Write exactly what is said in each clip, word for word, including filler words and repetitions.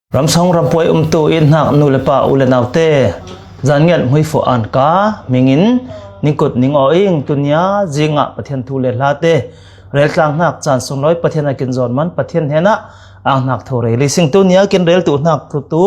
Ramsong rampuai umtu i hnak nu le pa u le naute, zan ngiat hmuifu an ka hmingin ningkut ning aw ing. Tunia zingah Pathian thu le hlate reltlang hnak caan sunglawi Pathian a kin zawn man Pathian hnenah ang hnak thu rel i sing. Tunia kin reltu hnak thu tu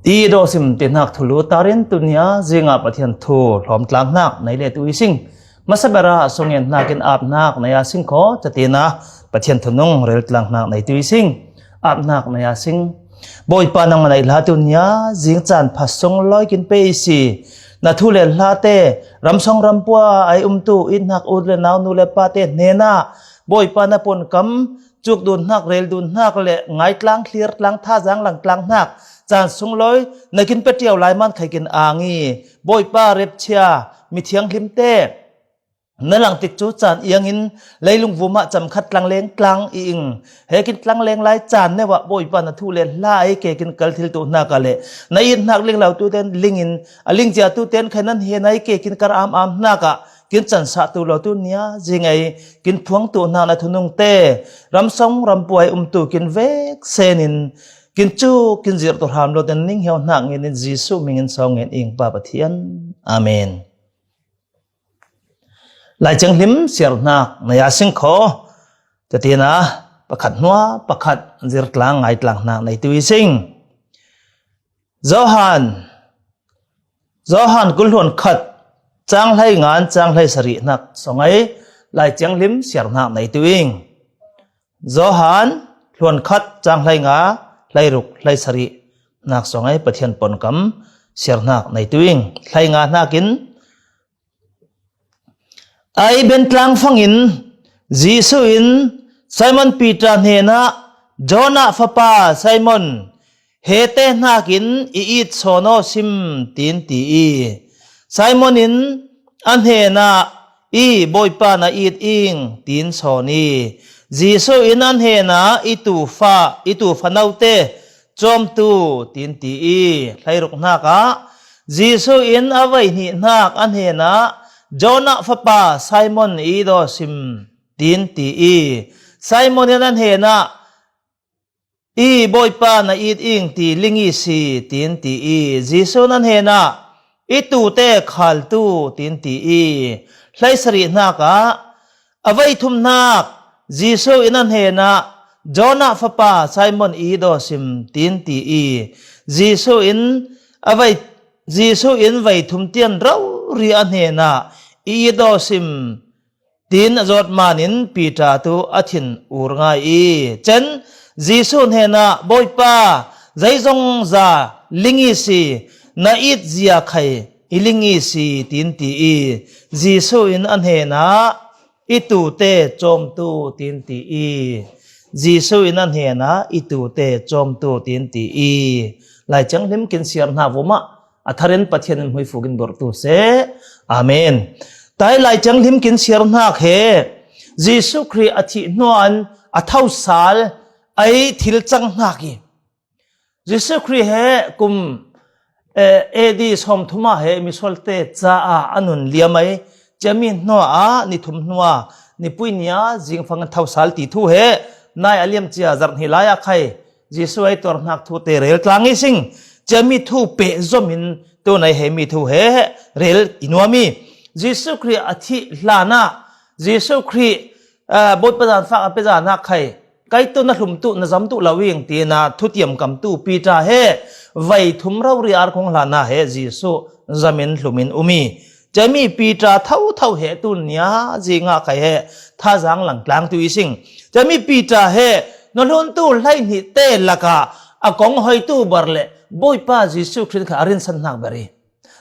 i dawsim ti hnak thulu tarin tunia zingah Pathian thu hlawmtlang hnak nei le tu i sing. Hmasa berah sungen hnakin ap hnak nei a sing khaw, catina Pathian thunung reltlang hnak nei tu i sing. Ap hnak nei a sing. Bawipa nangmah nei hla tunia zing caan pha sunglawi kin pe i si. Na thu le hlate ramsong rampua ai umtu i hnak ut le nau nu le pate hnenah Bawipa na pawnkam cukdun hnak, reldun hnak le ngaitlang, thlirtlang, thazang langtlang hnak caan sunglawi na kin pe ṭiau lai man khai kin ang i, Bawipa repchia mithianghlimte na lang tikcu caan iangin leilung vumah camkhat tlangleng tlang i ing. He kin tlangleng lai caan neuah Bawipa na thu le hla ei ke kin kal thil tu hnak ah le na it hnak ling lo tu ten lingin a lingcia tu ten khai nan he nai ke kin kar am am hnak ah kin cansah tu lo tunia zing ei kin phuang tu hnak na thunung te ramsong rampuai umtu kin vek senin kin cu kin zirh tu hram lo ten ning heo hnak ngenin Jesuh mingin sawng ngen ing Pa Pathian. Amen. Lai Thianghlim siar hnak nei a sing khaw, catina pakhat hnua pakhat zirtlang ngaitlang hnak nei tu i sing. Johan, Johan kulhluan khat cang hlei ngan cang hlei sarih hnak sawng ei Lai Thianghlim siar hnak nei tu ing. Johan hluan khat cang hlei nga, hlei ruk, hlei sarih hnak sawng ei Pathian pawnkam siar hnak nei tu ing. Hlei nga hnakin, ai bentlang fangin Jesuh in Simon Peter hnenah, Jonah fapa Simon, hete hnakin i it sawn aw sim, tiin ti i. Simon in a hnenah, i Bawipa na it ing, tiin sawn i. Jesuh in a hnenah, i tufa, i tufa note cawmtu, tiin ti i. Hleiruk hnakah Jesuh in a veihnih hnak a hnenah, Jonah fapa Simon, i it aw sim, tiin ti i. Simon in a hnenah, i Bawipa na it ing ti ling i si, tiin ti i. Jesuh in a hnenah, i tute khaltu, tiin ti i. Hleisarih hnakah a veithum hnak Jesuh in a hnenah, Jonah fapa Simon, i it aw sim, tiin ti i. Jesuh in a vei, Jesuh in veithum tian rori a hnenah, i it aw sim, tiin a zawt manin Peter tu a thin ur ngai i. Cen Jesuh hnenah, Bawipa, zeizongza ling i si, na it zia khai i ling i si, tiin ti i. Jesuh in a hnenah, i tute cawmtu, tiin ti i. Jesuh in a hnenah, i tute cawmtu, tiin ti i. Lai Thianghlim kin siar hna vumah a tharin Pathian in hmuifu kin burhtu seh. Amen. Tai Lai Thianghlim kin siar hnak he Jesuh Khrih a thih hnuah a thosal ai thil cang hnak i, Jesuh Khrih he kum, eh, A D sawmthum ah he misualte caah a nun liam ai. Ciami hnuah ni thum hnuah nipui ni ah zingfang thosal ti thu he nai a liam cia zarh hnih lai ah khai Jesuh ai tuar hnak thu te rel tlang i sing. Ciami thu pehzom in tu nai he mi thu he rel i nuam i. Jesuh Khrih a thih hlan ah Jesuh Khrih, ah, Bawipa zan fak a pe zan ah khai, kei tu na hlum tu, na zam tu lo ing, tiin a thutiam kam tu Peter he veithum rori ar kong hlan ah he Jesuh zam in hlum in um i. Ciami Peter thotho he tu nia zingah khai he thazang langtlang tu i sing. Ciami Peter he na hlun tu hleihnih te lakah a kong hoi tu bar le Bawipa Jesuh Khrih kha a rinsan hnak ber i.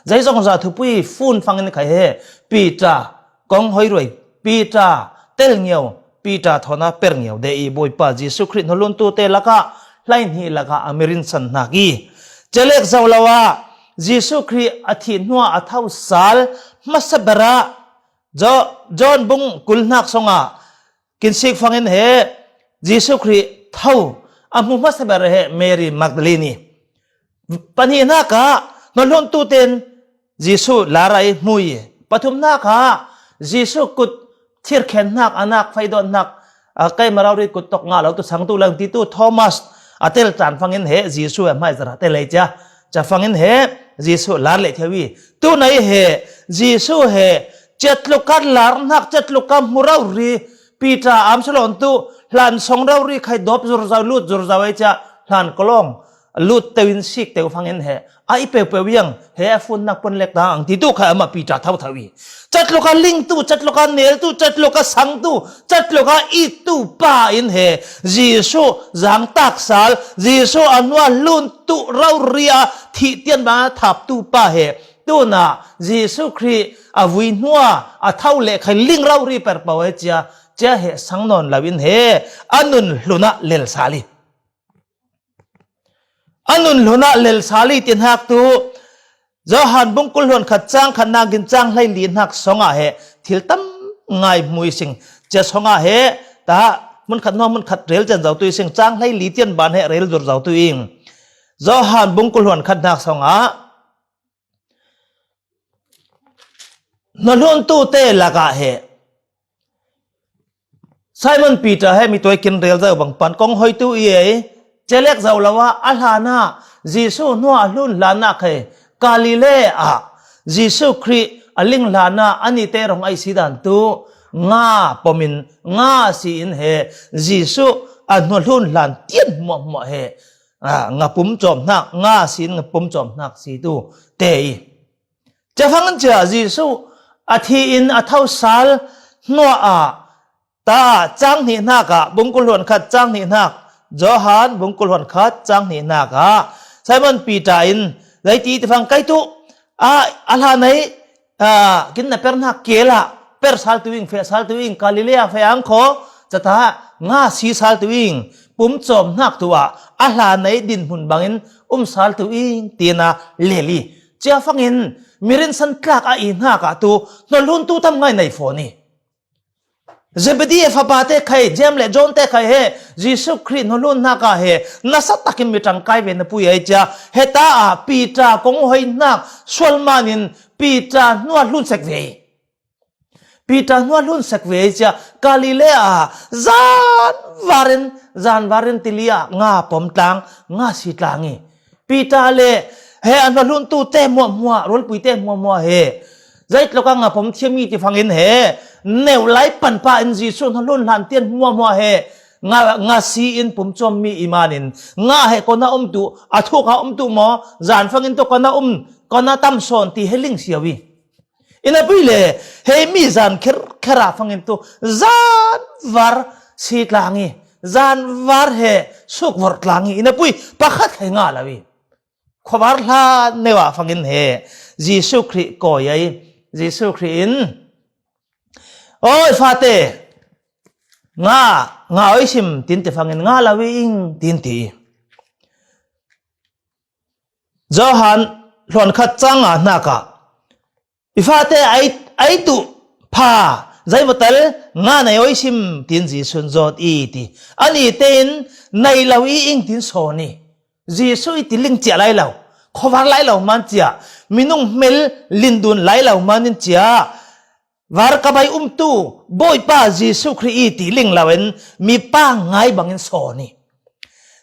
Zeizongza thupui fun fangin khai he Peter kong hoi ruai, Peter tel ngio, Peter thawn a per ngio de i Bawipa Jesuh Khrih na hlun tu te lakah hleihnih lakah a mi rinsan hnak i. Celek zo lo ah Jesuh Khrih a thih hnuah a thosal hmasa berah Jo-, John bung kul hnak sawngah kin sik fangin he Jesuh Khrih tho a hmu hmasa ber he Mary Magdalene i. Pahnih hnakah na hlun tu ten Jesuh lar ai hmu i. Pathum hnakah Jesuh kut thirkhen hnak, a nak fei dawt hnak, a keima rori kut tawk ngah lo tu sang tu lang ti tu Thomas a tel tan fangin he Jesu he hmai zara tel ei cia. Cia fangin he Jesu lar leh thiau i. Tunai he Jesu he ciatluka lar hnak ciatluka hmu rori Peter am salon tu hlan song rori khai dop zurzau lut zurzau ei cia hlan kolong lut teuin sik teu fangin he a i peupeu iang he a funnak pon lek ta ang ti tu kha amah Peter thau thau i. Catluka ling tu, catluka nel tu, catluka sang tu, catluka it tu pa in he Jesu zangtak sal, Jesu a hnuah hlun tu rori a thih tian bang a thap tu pa he tuna Jesu Khrih a vui hnua a thau leh khai ling rori perpau he cia, cia he sang nawn lo in he a nun hlun ah lel sal i. A nun hlun ah lel sal i ti hnak tu Johan bungkul hluan khat cang khat nakin cang hlei li hnak song ah he thil tam ngai hmu i sing. Cia song ah he ta hmun khat hnuah hmun khat rel cian zo tu i sing, cang hlei li tian ban he rel zur zo tu ing. Johan bungkul hluan khat hnak song ah hnuah hlun tu te lakah he Simon Peter he mi tuai kin rel zo bang pan kong hoi tu i ei, celek zo lo ah a hlan ah Jesu hnuah a hlun hlan ah khai Galilee ah Jesu Khrih a ling hlan ah a nite rong ai si dan tu nga pom in nga si in he Jesu a hnuah hlun hlan tian hmuahhmuah he, a, nga pum cawm hnak, nga si in nga pum cawm hnak si tu te i. Cia fangin cia Jesu a thi in a thau sal hnuah ah ta cang hnih hnak ah bungkul hluan khat cang hnih hnak, Johan bungkul hluan khat cang hnih hnak ah Simon Peter in zei ti ti fang kai tu a, a hlan ei, a, kin na per hnak kel ah per sal tu ing, feh sal tu ing, Galilee feh ang kho cata nga si sal tu ing, pum cawm hnak tu ah a hlan ei dinhmun bangin um sal tu ing tina lel i. Cia fangin mirin san tlak a i hnak ah tu hnuah hlun tu tam ngai nei fawn i. Zebedee fapa te khai, James le John te khai he Jesu Khrih hnuah hlun hnak ah he nasa takin mi tangkai ve na pui ai cia heta ah Peter kong hoi hnak sual man in Peter hnuah hlun sek ve i. Peter hnuah hlun sek ve i cia Galilee ah zan varin, zan varin tili ah nga pom tlang, nga si tlang i. Peter le he a hnuah hlun tu te hmuahhmuah, rualpui te hmuahhmuah he zeitluk ah nga pom thiam i ti fangin he neu lai pan pa in Jesu hnuah hlun hlan tian hmuahhmuah he nga, nga si in pum cawm mi i man in nga he kona um tu, a thuk a um tu maw, zan fangin tu kona um, kona tam sawn ti he ling siau i. Ina pui le hei mi zan kher kher a fangin tu zan var si tlang i, zan var he suk vor tlang i, ina pui pakhat khai nga lo i. Khuavar hla neu ah fangin he Jesu Khrih kawi ai, Jesu Khrih in, "Oi fate, nga, nga oi sim," tin ti fangin, "Nga lo i ing," tin ti. Johan hluan khat cang nga hnak ah, "I fate ai, ai tu pha, zei maw tal nga nei oi sim," tin Jesuh in zawt i ti. Ani tein, "Nei lo i ing," tin sawn i. Jesuh i ti ling ciah lai lo, khuavar lai lo man cia, minung hmel lindun lai lo man in cia, var ka bai umtu Bawipa Jesuh Khrih i ti ling lo in mipa ngai bangin sawn i.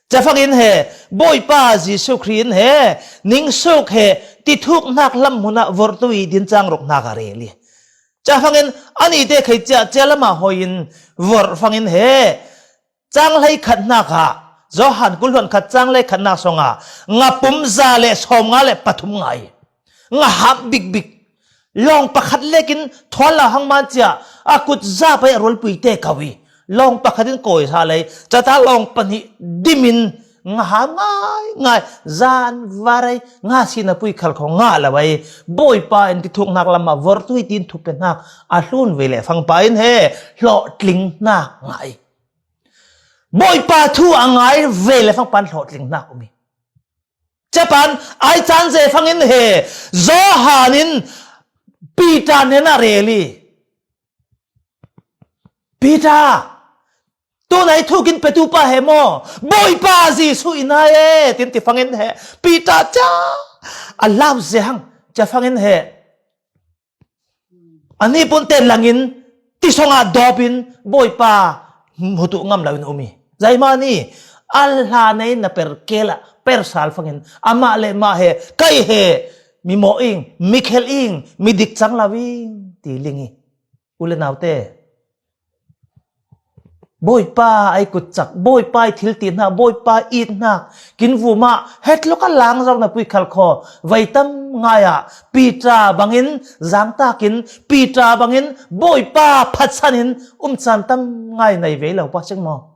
Cafang in he, Bawipa Jesuh Khrih in he, ningsuk he, ti thuk hnak lam hmun ah vortu i din cang ruk hnak a rel i. Cafang in ani te khai cia, cia lam ah hoi in vor fang in he, cang hlei khat hnak ah, Johan kul hluan khat cang hlei khat hnak song ah, nga pum za le sawm nga le pathum ngai. Nga ham bikbik. Lawng pakhat lekin thual lo hang man cia, a kut za pai a rualpui te kau i. Lawng pakhat in kawi sa lei, cata lawng pahnih dim in nga ham ngai ngai, zan var ai, nga sina pui khal kho nga lo ai. Bawipa in ti thuk hnak lam ah vortu i tin thuk pe hnak a hlun ve le fangpa in he hlawhtling hnak ngai. Bawipa thu a ngai ve le fangpan hlawhtling hnak um i. Capan ai caan ze fangin he Johan in Peter nen a rel i, "Peter, tunai thukin petu pa he maw? Bawipa Jesuh i nai e," tin ti fangin he Peter ca a lau ze hang. Ca fangin he a nipun te langin ti song ah dawp in Bawipa hmutu ngam lo in um i. Zaimani A hlan ei na per kela per sal fangin amah le mah he, kai he, mi mawh ing, mi khelh ing, mi dik cang lo ing ti ling hi. U le naute, Bawipa ei kutcak, Bawipa ei thiltihnak, Bawipa itnak kin vumah hetluk a lang zong na pui khal khaw vai tam ngai ah Peter bangin zangtakin, Peter bangin Bawipa phatsanin um caan tam ngai nei vei lo pa sing maw?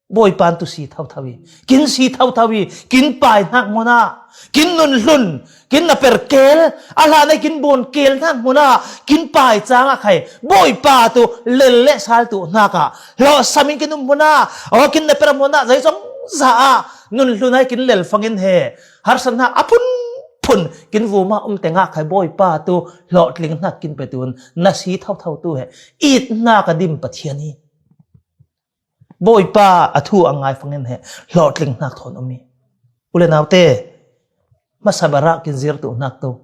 Bawipa in tu si thotho hi, kin si thotho hi, kin paihnak hmunah, kin nunhlun, kin na per keel, a hlan ei kin bawn keelnak hmunah kin pai cangah khai Bawipa tu lel le sal tuhnakah hlawhsam in kin um hmunah, aw, kin na per hmunah zeizong za ah nunhlun ei kin lel fangin he harsatnak a phunphun kin vumah um tengah khai Bawipa tu hlawhtlinghnak kin pe tun na si thotho tu he itnak a dim Pathian hi. Bawipa a thu a ngai fangin he hlawhtlinghnak thawn um hi. U le naute, hmasa berah kin zir tuhnaktu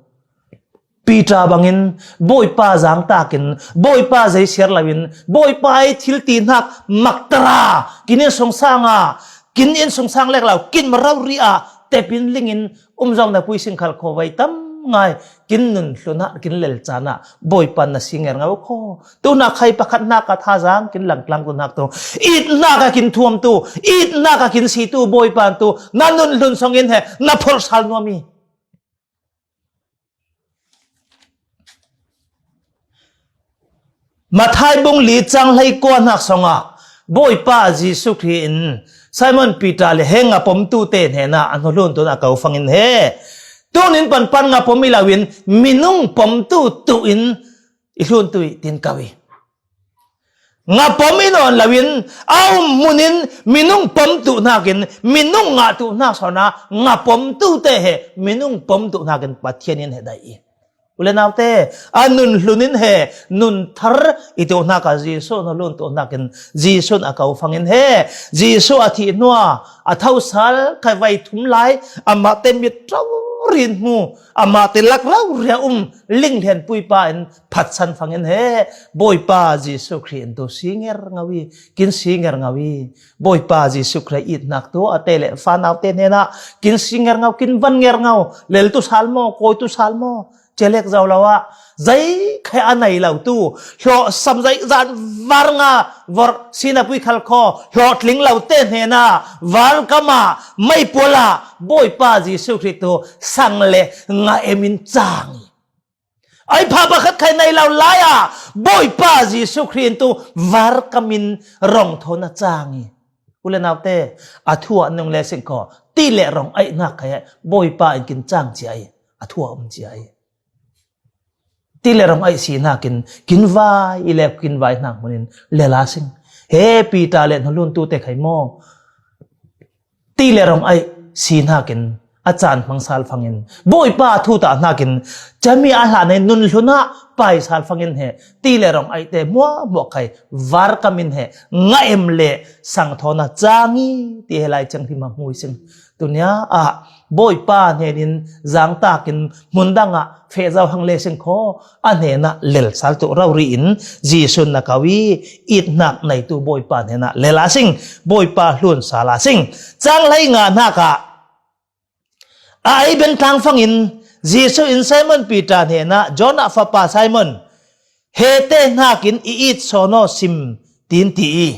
Peter bangin Bawipa zangtakin, Bawipa zeisiar loin, Bawipa ei thiltihnak maktara kin innsungsang ah, kin innsungsang lek lo, kin marori ah tepin lingin um zong na pui sing khal khaw vai tam ngai, kin nunhlun ah kin lel caan ah Bawipa na si ngerngo khaw. Tunak khai pakhatnak a thazang kin langtlang tunak tu, itnak a kin thuam tu, itnak a kin si tu Bawipa tu na nunhlun songin he na phorh sal nuam hi. Matthai bung li cang hlei kuanak songah Bawipa Jesuh Khrih in Simon Peter le he ngapomtute hnenah a hnulhun tun a ko fangin he, tunin panpan ngapom i loin minung pomtu tuh in i hlun tuih tin ko hi. Ngapom i nawn loin a um hmunin minung pom tuhnakin, minung ngah tuhnak sawnah ngapom tuhte he minung pom tuhnakin Pathian in he daih hi. U le naute, a nunhlun in he nun thar i tuhnakah Jesuh na lun tuhnakin Jesuh in a ko fangin he Jesuh a thih hnuah a thosal khai vai thum lai amahte mit raurin hmu, amahte lak rauria um linghlianpui pa in phatsan fangin he Bawipa Jesuh Khrih in tu si ngerngo hi, kin si ngerngo hi. Bawipa Jesuh Khrih itnak tu a te le fanaute hnenah kin si ngerngo, kin van ngerngo, lel tu sal maw, kawi tu sal maw, celek zo lo ah, zei khai a nei lo tu, hlawhsam zei zan var nga vor sinapui khal khaw hlawhtling lote hnenah valkam ah meipual ah Bawipa Jesuh Khrih tu sang le nga em in cang hi. Ai pha pakhat khai nei lo lai ah Bawipa Jesuh Khrih in tu varkam in rong thawn a cang hi. U le naute, a thu ah nung le sing khaw, ti le rong aihnak khai Bawipa in kin cang cia hi, a thu ah um cia hi. Ti le rong aih sinakin kin vai i le kin vai hnak hmunin le la sing. He Peter le hnulhun tute khai maw? Ti le rong aih sinakin a caan hmang sal fangin Bawipa thu tahnakin cami a hlan ei nunhlun ah pai sal fangin he ti le rong aihte muahmuah khai varkam in he nga em le sang thawn a cang hi ti he Lai Thianghlim ah hmu i sing. Tunia ah Bawipa hnenin zangtakin hmun dangah feh zo hang le sing khaw, a hnenah lel sal tuh rori in Jesuh na ko hi. Itnak neitu Bawipa hnenah lel a sing, Bawipa hlun sal a sing. Cang hlei nga hnakah a ei bentlang fangin Jesuh in Simon Peter hnenah, Jonah fapa Simon, hete hnakin i it sawn aw sim, tin ti hi.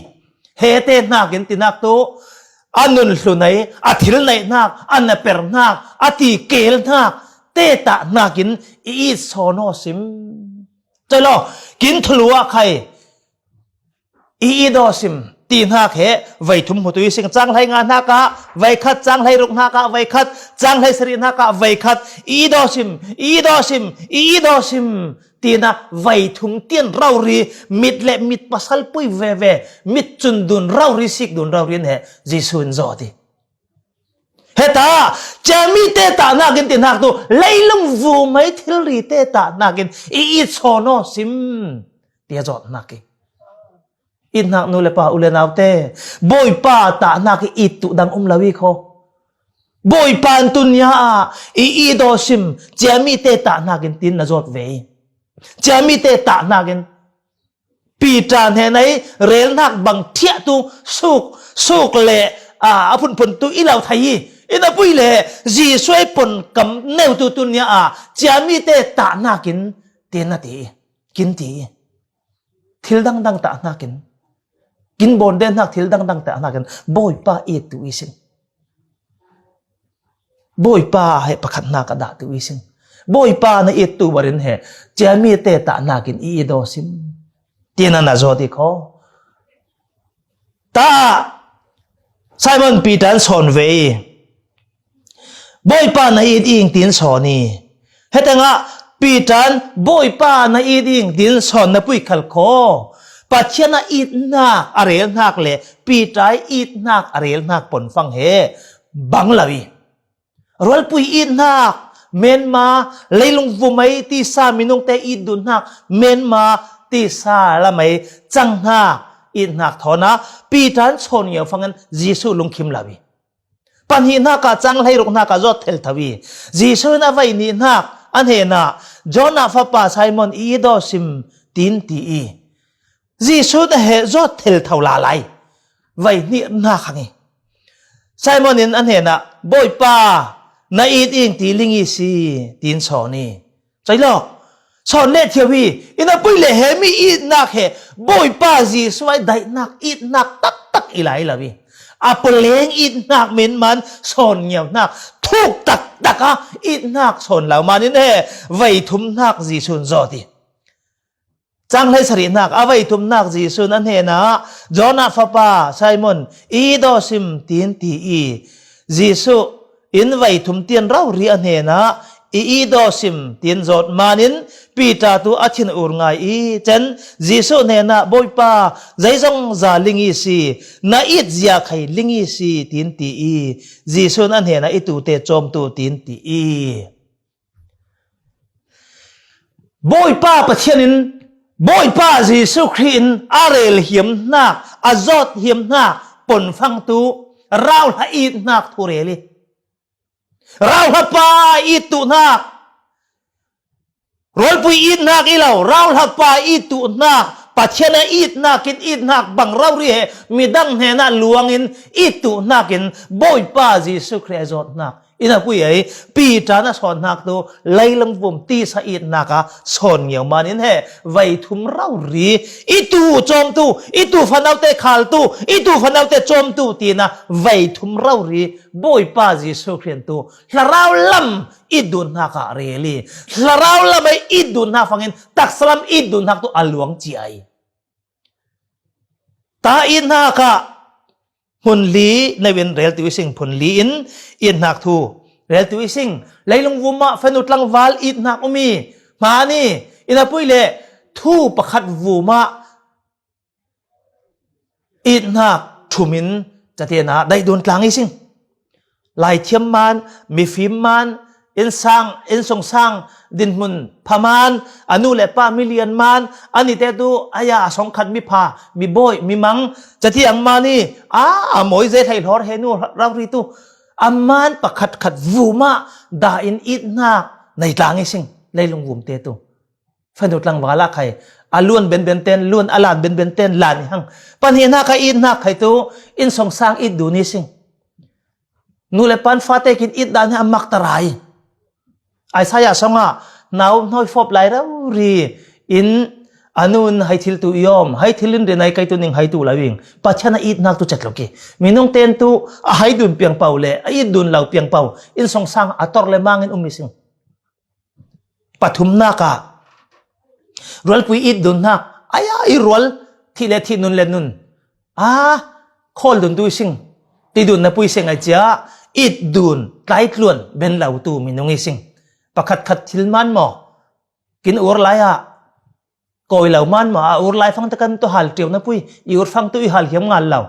Hete hnakin tinak tu a nunhlun ei, a thil neih hnak, a na per hnak, a ti keel hnak, te tah hnakin i it sawn aw sim. Cai law, kin thulu ah khai i it aw sim ti hnak he vai thum hmu tu i sing. Cang hlei nga hnakah vai khat, cang hlei ruk hnakah vai khat, cang hlei sarih hnakah vai khat, i it aw sim, i it aw sim, i it aw sim. Tina vai thum tian rori, mit le mit pasal pui veve, mit cun dun rori, sik dun rori in he Jesuh in zawt hi. Heta, cami te tahnak in ti hnak tu, leilung vumei thilri te tahnak in i it sawn aw sim, tiah zawt hnak hi. Itnak nu le pa, u le naute, Bawipa tahnak i it tu dang um lo i kho. Bawipa in tunia ah i it aw sim, ciami te tahnak in tin na zawt ve. Ciami te tahnak in Peter hnenah i relnak bang thiah tu suk, suk le a, a phunphun tu i lo thei hi. I na pui le Jesu ei pon kam neu tu tu nia a, ciamite tahnakin tin na ti hi. Kin ti hi. Thil dangdang tahnakin. Kin bon den hnak thil dangdang tahnakin. Bawipa i tu i sing. Bawipa he pakhat hnak a dah tu i sing. Bawipa na i tu barin he. Ciamite tahnakin i i daw sim. Tin na na zaw ti kho. Ta Simon Peter an sawn ve i, Bawipa na it ing tin sawn i. Hetengah Peter an Bawipa na it ing tin sawn na pui khal kho. Pathian a itnak a relhnak le Peter a itnak a relhnak ponfang he bang lo i. Rualpui itnak menma, leilung vumai tisa minungte itdunhnak menma, tisa lamai canghnak itnak thawnah Peter an sawn ngiau fangin Jesuh lungkhim lo i. Panhihnak ah cang hleiruknak ah zawt thel tho i. Jesuh in a vai nihnak a hnenah Jonah fapa Simon i i daw sim tin ti i. Jesuh na he zawt thel tho lalai. Vai hnihnak hang i. Simon in a hnenah, Bawipa, na it ing ti ling i si, tin sawn i. Cai lo. Sawn le thiau hi, i na pui le he mi itnak he, Bawipa Jesuh ai daihnak, itnak taktak i lai lo i. A paleng itnak min man sawn ngiauhnak, thuk taktak a itnak sawn lo manin he, vai thumhnak Jesuh in zawt i. Cang hleisarihnak a vai thumhnak Jesuh in a hnenah, Jonah fapa Simon, i daw sim tin ti i. Jesuh in vai thum tian rori a hnenah, i i daw sim tin zawt manin Peter tu a thin ur ngai i. Cen Jesuh hnenah, Bawipa, zeizong za ling i si, na it zia khai ling i si, tin ti i. Jesuh in a hnenah, i tute cawmtu tin ti i. Bawipa Pathian in, Bawipa Jesuh Khrih in a rel hiamhnak, a zawt hiamhnak ponfangtu rauhla itnak thu rel i. Rauhla pa ittuhnak, rualpui itnak i lo, rauhla pa ittuhnak, Pathian a itnak in itnak bang rori he midang hnenah luangin ittuhnak in Bawipa Jesuh Khrih a zawtnak. I na pui ei, Peter na sawnhnak tu, leilung vum tisa itnak a sawn ngiau manin he, vai thum rori, i tu cawmtu, i tu fanaute khaltu, i tu fanaute cawmtu tina, vai thum rori, Bawipa Jesuh Khrih tu, thlarau lam itdunhnak ah rel i, thlarau lam ei itdunhnak fangin, taksa lam itdunhnak tu a luang cia i. Ta itnak ah, hmun li, neuin rel tu i sing, hmun li in itnak thu rel tu i sing, leilung vum ah fanu tlangval itnak um i, hmani, i na pui le thu pakhat vum ah itnak thumin, catiana, daidun tlang i sing. Laithiam man, mifim man, innsang, innsungsang, dinhmun pha man, a nu le pa milian man, a nite tu, aya, a songkhat mipha, mibawi, mimang, catiang man i, a, a mawi zei hlei hlawr he nu rauhri tu, a man pakhat khat vum ah, dah in itnak, nei tlang i sing, leilung vumte tu. Fanu tlangval ah khai, a luan benben ten, luan a lan benben ten, lan i hang. Panhihnak a itnak khai tu, innsungsang itdun i sing. Nu le pan fate kin itdan hi a maktarai. Isaiah song ah, nau hnawi fop lai rori in a nu in hai thil tu i om, hai thil in rinai kai tu ning hai tu lo ing. Pathian a itnak tu cetluk i. Minung ten tu a hai dun piang pau le, a itdun lo piang pau. Innsungsang a tor le mang in um i sing. Pathumnak ah, rualpui itdunhnak, aya i rual, thih le thih, nun le nun. A, khawl dun tu i sing, ti dun na pui sing ai cia, itdun, tlaitluan, ben lo tu minung i sing. Pakhat khat thil man maw, kin ur lai ah, kawi lo man maw, a ur lai fang te kan tu hal tiu na pui, i ur fang tu i hal hiam ngal lo.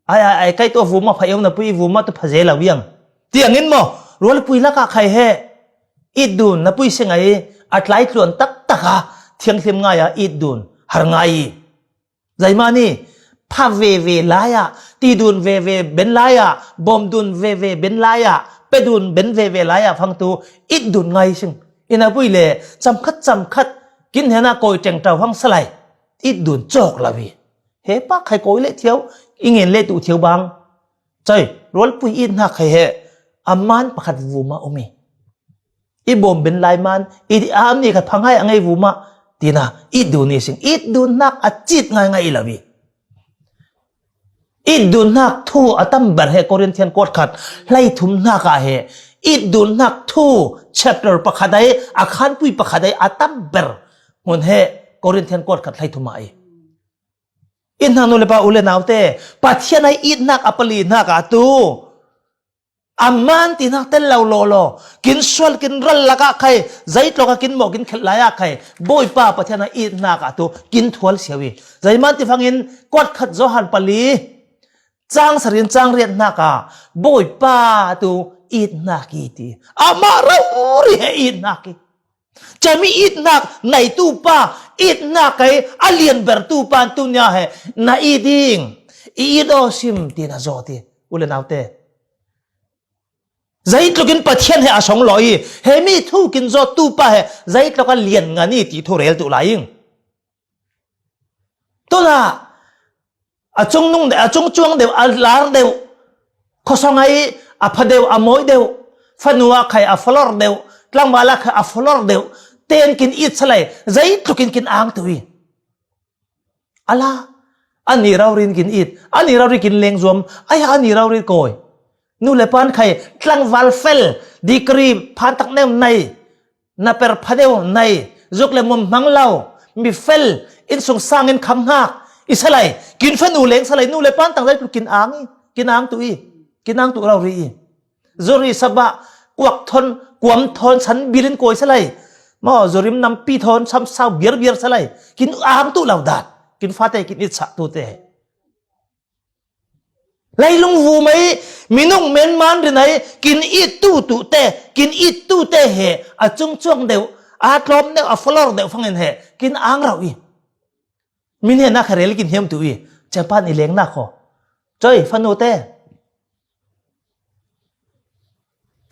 Ai, ai, ai, kai tu a vum ah pha eu na pui, i vum ah tu pha ze lo iang. Tiang in maw, rualpui lakah khai he, itdun na pui sing ai, a tlaitluan taktak a, thianghlim ngai a, itdun, har ngai i. Zaimani, pha veve lai ah, tidun veve ben lai ah, bawmdun veve ben lai ah, pedun ben veve lai ah, fang tu, itdun ngai sing. I na pui le, camkhat, camkhat, kin hena kawi teng tau hang salai, itdun cawk lo i. He pa khai kawi le thiau, i ngen le tu thiau bang. Cai, rualpui itnak khai he a man pakhat vuma um hi. I bawm ben lai man i ti am ni khat phangai a ngei vuma tina it dun ni sing. It dunnak a cit ngaingai i lo hi. It dunnak thu a tam ber he Corinthian kuat khat hlei thumnak ah he it dunnak thu chapter pakhat ai a khanpui pakhat ai a tam ber hmun he Corinthian kuat khat hlei thum ah i. Itnak nu le pa u le naute, Pathian ai itnak a palinak ah tu a man tinak tel lo lawlaw kin sual kin ral lakah khai, zeitlawkah kin mawh kin khelh lai-ah khai, Bawipa Pathian a itnak ah tu kin thual siau hi. Zeiman ti fangin kuat khat Johan pali cang sarin cang riatnak ah Bawipa tu itnak i ti. Amah rori he itnak i. Cami itnak neitu pa, itnak kai a lianbertu pa tunia he na i ding i it aw sim ti na zawt hi. U le naute, zeitlukin Pathian he a song law i, he mi thu kin zawttu pa he zeitluk a lian ngan i ti thu rel tu lai ing. Tuna a cung nung deuh, a cung cuang deuh, a lar deuh, khosong ai a pha deuh, a mawi deuh, fanu a khai a falor deuh, tlangval a khai a falor deuh ten kin it salai, zeitlukin kin ang tu i. Ala, ani raurin kin it, ani raurin kin leng zuam, ai ani raurin kawi. Nu le pan khai tlangval fel, degree phan tak neu nei, na per pha deuh nei, zuk le mum hmang lo, mi fel, innsung sangin kham hngak i salai, kin fanu leng salai, nu le pan tang zeitluk kin ang i, kin ang tu i, kin ang tu rauri i. Zuri sabah, kuak thon, kuam thon, san bilin kawi salai. Maw, zurim nampi thon, sam sau biar biar salai. Kin ang tu lo dat. Kin fate, kin it sa tu te. Leilung vumai, minung menman rinai, kin it tu tu te, kin it tu te he, a cung cuang deuh, a tlawm deuh, a falor deuh fangin he, kin ang rau i. Min he nak kharel kin hiam tu i, Japan i leng nak ho. Coi, fanu te.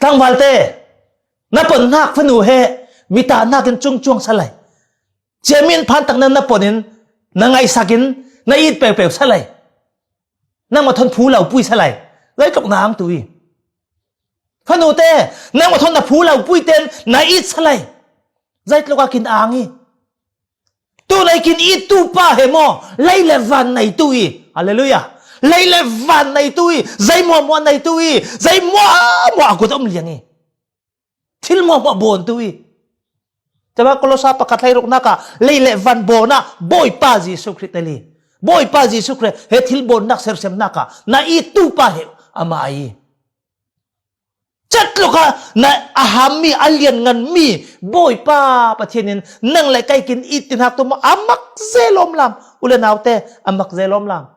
Tlangval te. Na pon nak fanu he, mi ta nak in cung cuang salai. Cia min phan tak na na pon in, na ngaisak in, na it peupeu salai. Nang ma thon phu lo pui salai. Zeitluk na ang tu i. Fanu te, nang ma thon na phu lo pui ten, na it salai. Zeitluk a kin ang i. Tu nai kin it tu pa he maw, lei le van nei tu i. Halleluiah. Lei le van nei tu i, zei muahmuah nei tu i, zei muahmuah a kut a um liang i. Thil muahmuah bawn tu i. Caba Kolosa pakhat hlei ruknak ah, lei le van bawn ah, Bawipa Jesuh Khrih tel i. Bawipa Jesuh Khrih he thil bawnnak sersemnak ah, na it tu pa he amah i. Catluk ah na a ham mi, a lian ngan mi, Bawipa Pathian in nang le kai kin it tinhak tu maw, a mak ze lawmlam, u le naute, a mak ze lawmlam.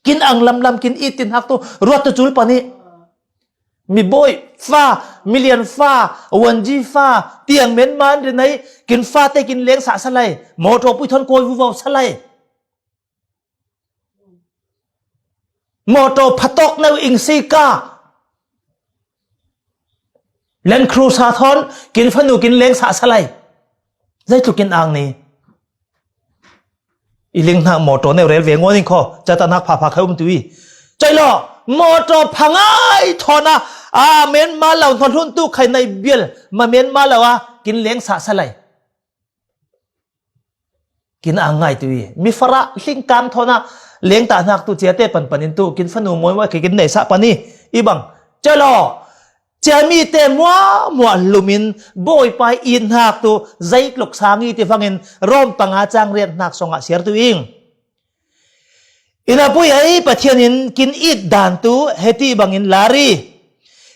Kin ang lamlam, kin it tinhak tu, ruat tu cul pan i. Mi bawi fa, mi lian fa, wanji fa, tiang menman rinai, kin fate kin leng sah salai, mawtaw pui thawn kawi vuvau salai. Mawtaw phatawk neu ing si ka. Land Cruiser thawn kin fanu kin leng sah salai. Zeitluk kin ang ni. I ling hnak mawtaw neu rel ve ngawn in khaw. Cata hnak phapha khai um tu i. Cai law, mawtaw phangai thawn a, a, menma lo hnawn hun tu khai nai bial. Ma menma lo a, kin leng sah salai. Kin ang ngai tu i. Mi farah hlingkam thawn a leng tah hnak tu ciate panpan in tu kin fanu mawi mawi khi kin nei sah pan i. I bang. Calo. Cia mi te muah muah hlum in Bawipa i it hnak tu zeitluk sang i ti fangin Rom panga cang riat hnak song ah siar tu ing. Ina pui ai Pathian in kin it dan tu heti bangin lari.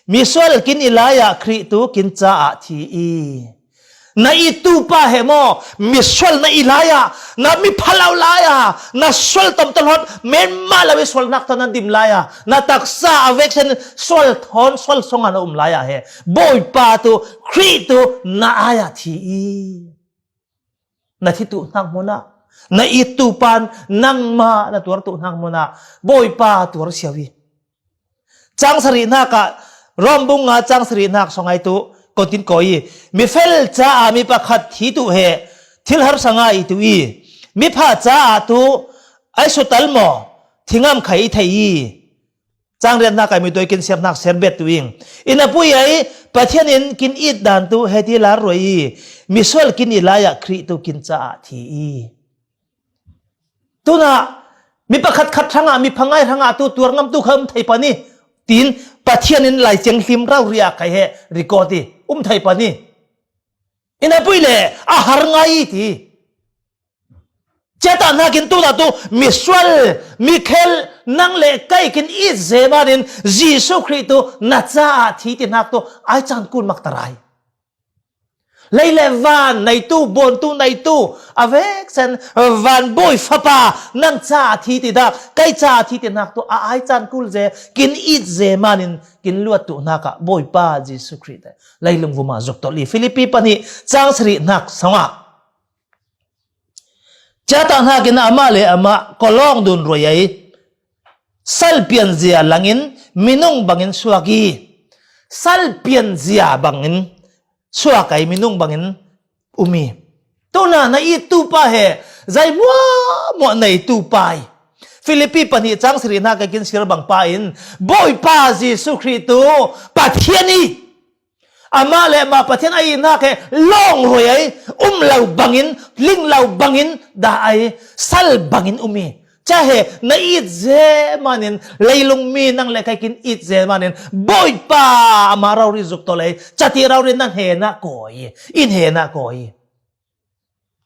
Misual kin i lai ah Khrih tu kin caah thi i. Na it tu pa he maw, misual na i lai ah, na mi phalo lai ah, na sual tom tolhot, menma lo i sualnak tawh na dim lai ah, na taksa a veksen sual thawn sual song ah na um lai ah he. Bawipa tu, Khrih tu, na ai ah thi i. Na thi tu hnak hmun ah, na it tu pan nangmah na tuar tu hnak hmun ah, Bawipa tuar siau i. Cang sarih hnak ah, Rom bung nga cang sarih hnak song ai tu, kon tin kawi i, mi fel caah mi pakhat thi tu he, thil harsa ngai tu i, mi pha caah tu, ai sutal maw, thingam khai i thei i. Cang riatna kai mi tuai kin siarnak siar bet tu ing. Ina pui ai, Pathian in kin it dan tu heti lar ruai i, misual kin i lai ah Khrih tu kin caah thi i. Tuna, mi pakhat khat hrangah, mi phangai hrangah tu tuar ngam tu kha um thei pani. Tin, Pathian in Lai Thianghlim rau ria kai he record i, um thei pani. Ina pui le, a har ngai i ti. Ceta nakin tuna tu misual, mikhel, nang le kai kin it ze manin Jesu Khrih tu na caah thi ti nak tu ai caan kul mak tarai. Lei le van neitu, bontu neitu, a vek sen van bawi fapa nang caah thi ti nak, kai caah thi ti nak tu a ai caan kul ze, kin it ze manin kin luat tu nak ah Bawipa Jesu Khrih te leilung vuma zuk tolh i Filipi pahnih cang sarih nak sangah. Cata hnakin amah le amah kolawng dun ruai ai. Sal pianzia langin minung bangin suak i. Sal pianzia bangin suak ai minung bangin um i. Tuna na ittu pa he, zai muahmuah na ittu pa i. Filipi pahnih cang sarih hnak kin siar bang pa in, Bawipa Jesu Khrih tu Pathian i. Amah le amah Pathian a itnak he lawng ruai ai, um lo bangin, ling lo bangin, dah ai, sal bangin um i. Ca he, na it ze manin, leilung mi nang le kai kin it ze manin, Bawipa amah rori zuk tolh ai, cati rori nan he na kawi, in he na kawi.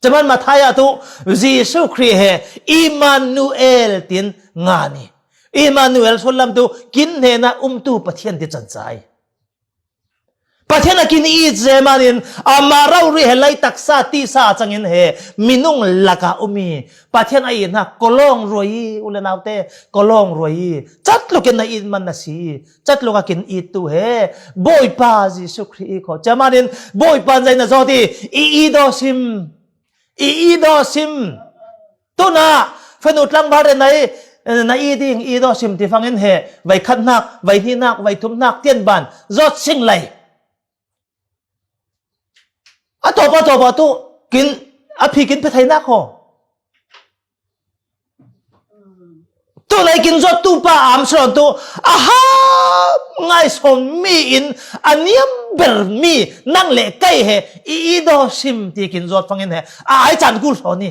Caman Matthai ah tu, Jesu Khrih he, Immanuel tin ngan i. Immanuel sullam tu, kin hnena umtu Pathian ti cancai. Pathian a kin it ze manin, amah rori he lai taksa tisa cangin he, minung laka um i. Pathian a itnak kolawng ruai i, u le naute, kolawng ruai i. Catlukin na it man na si i. Catluk a kin it tu he, Bawipa Jesu Khrih i kho. Ca manin, Bawipa zai na zawt i, i i daw sim. I i daw sim. Tuna, fanu tlangval re nai, na i ding, i daw sim ti fangin he, vai khat hnak, vai hni hnak, vai thum hnak, tian ban, zawt sing lai. A tawp, a tawp, a tu, kin, a phi kin pe thei nak ho. Tu nai kin zawt tu pa am sawn tu, a ham ngai sawn mi in, a niam ber mi, nang le kai he, i i daw sim ti kin zawt fangin he, a ai caan kul sawn i.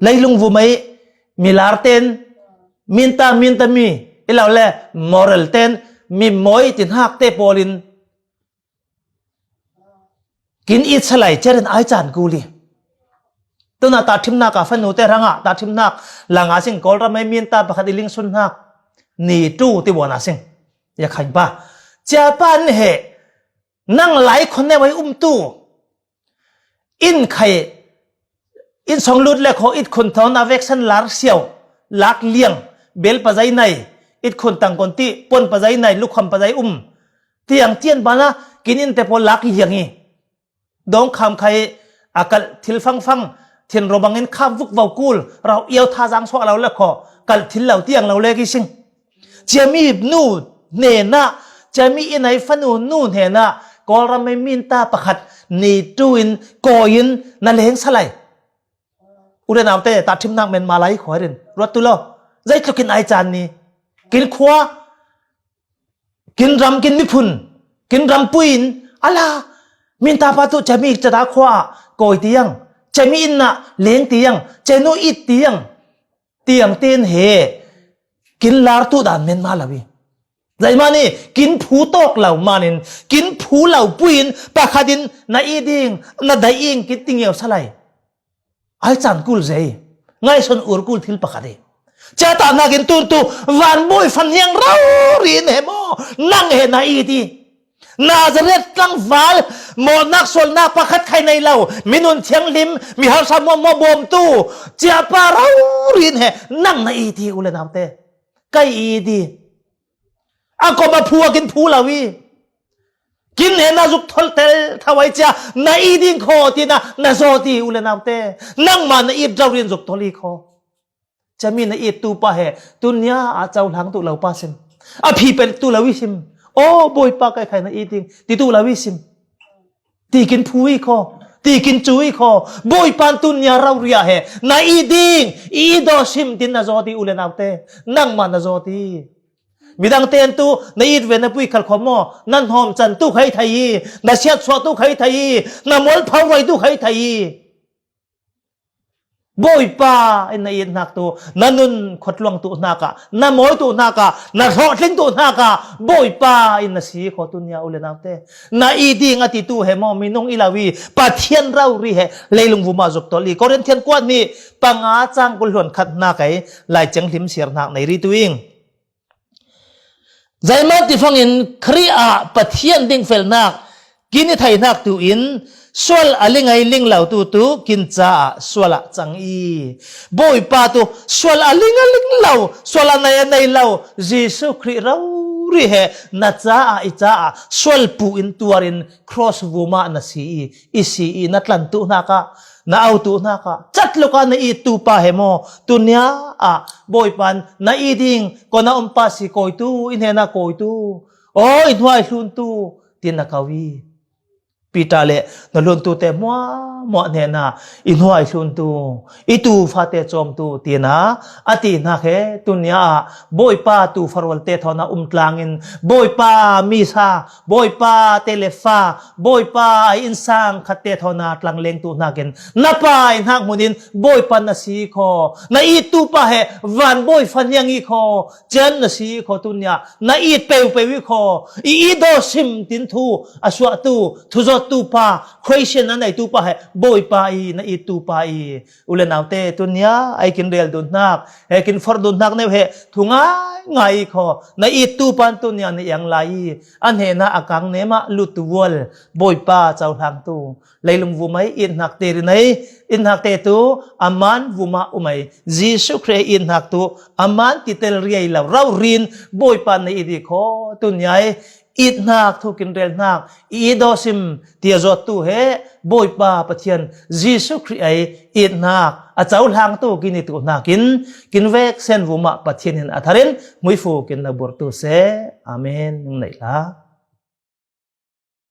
Leilung vumai, milar ten, minta, minta mi, i lo le, moral ten, mi moi tin hak te pawl in, kin it salai cerin ai caan kul i. Tuna tahthimnak a fanu te hrangah, tahthimnak langa sing Kawlram ei minta pakhat i lingsun hnak. Ni tu ti buan a sing. Ya khain pa. Cia pa ni he. Nang lai khon ne vai um tu. In khai. In song lut le kho it khun thawn a veksan lar siau. Lak liang. Bel pazai nai. It khun tang kon ti. Pon pazai nai. Lukham pazai um. Tiang tian bana kin in te pawl lak liang i. Dawng kham khai a kalh thil fangfang, thin ro bangin kham vuk vau kul, rau iau tha zang suah lo le kho, kalh thil lo tiang lo le ki sing. Ciami nu hnena, ciami in ai fanu nu hnena, Kawlram ei minta pakhat ni tu in, kawi in, na leng salai. U le naute, tahthimnak men malai khua rin, ruat tu lo. Zai tlukin ai caan ni. Kin khua, kin ram, kin miphun, kin ram puin, ala, minta pa tu cemi cata khua ah kawi tiang, cemi inna leng tiang, cenu it tiang, tiang ten he, kin lar tu dan men ma lo i. Zaimani, kin phu tawk lo manin, kin phu lo puin, pakhatin na i ding, na dai ing, kin tingiau salai. Ai caan kul zei, ngaihsun ur kul thil pakhat hi. Ciatah nakin tuntu, vanbawi fan hiang rori in he maw, nang he na it hi. Nazareth tlangval, mawhnak sualnak pakhat khai nei lo, minun thianghlim, mi harsa muahmuah bawmtu, ciapa rori in he, nang na it hi u le naute. Kai it hi. A kom a phu a kin phu lo i. Kin he na zuk tholh tel thawai cia, na i ding kho tina, na zawt i u le naute. Nangmah na it rori in zuk tholh i kho. Cemi na it tu pa he, tunia a cohlang tu lo pa sim. A phi pel tu lo i sim. Aw, Bawipa kai khai na i ding, ti tu lo i sim. Ti kin phu i kho. Ti kin cu i kho, Bawipa in tunia rauria he, na i ding, i i dawsim tin na zawt i u le naute, nangmah na zawt i. Midang ten tu na it ve na pui khal kho maw, na hnawm can tu khai thei i, na siat suah tu khai thei i, na mual phau roi tu khai thei i. Bawipa in na itnak tu, na nun khawtluang tu hnakah, na mawi tu hnakah, na hlawhtling tu hnakah, Bawipa in na si kho tunia u le naute. Na i ding a ti tu he maw, minung i lo i, Pathian rauria he, leilung vumah zuk tolh i. Korin thian kuat hnih, panga cang kul hluan khat hnak ei, Lai Thianghlim siar hnak nei ri tu ing. Zeiman ti fangin Khrih ah Pathian ding felnak kin i theihnak tu in sual a ling ei ling lo tu tu kin caah sual ah cang i. Bawipa tu sual a ling a ling lo, sual a nei a nei lo, Jesuh Khrih rori he na caah i caah sual pu in tuar in cross vumah na si i, i si i na tlan tu hnakah, na au tu hnakah, catluk ah na it tu pa he maw, tunia ah Bawipa in na i ding, kona um pa si kawi tu, i hnena kawi tu. Aw, i hnuai hlun tu, tin na kau i. Peter le na hlun tu te hmuahmuah hnena, i hnuai hlun tu, i tu fate cawm tu, tin a, a ti hnak he, tunia ah, Bawipa tu farual te thawn a um tlangin, Bawipa misa, Bawipa te le fa, Bawipa ai innsang khat te thawn a tlangleng tu hnakin, na pa i hnak hmun in, Bawipa na si kho, na it tu pa he, van Bawipa niang i kho, cian na si kho tunia, na it peupeu i kho, i i dawsim tin thu, a suah tu, thuzawt tu pa, Christian a nei tu pa he, Bawipa i, na it tu pa i, u le naute, tunia, ai kin rel dun hnak, he kin for dun hnak neu he, thu ngai ngai i kho, na it tu pan tunia na iang lai i, a hnena a kang nemah lut tu vual, Bawipa cohlang tu, leilung vumai it hnak te ri nei, it hnak te tu, a man vumah umai, Jesuh Khrih it hnak tu, a man ti tel riai lo, raurin, Bawipa na it i kho, tunia i, it hnak thu kin rel hnak, i i dawsim ti a zawt tu he, Bawipa Pathian Jesuh Khrih ai it hnak, a cohlang tu kin i tu hnakin, kin vek sen vumah Pathian in a tharin, muifu kin na bur tu se. Amen. Ning neih hlah.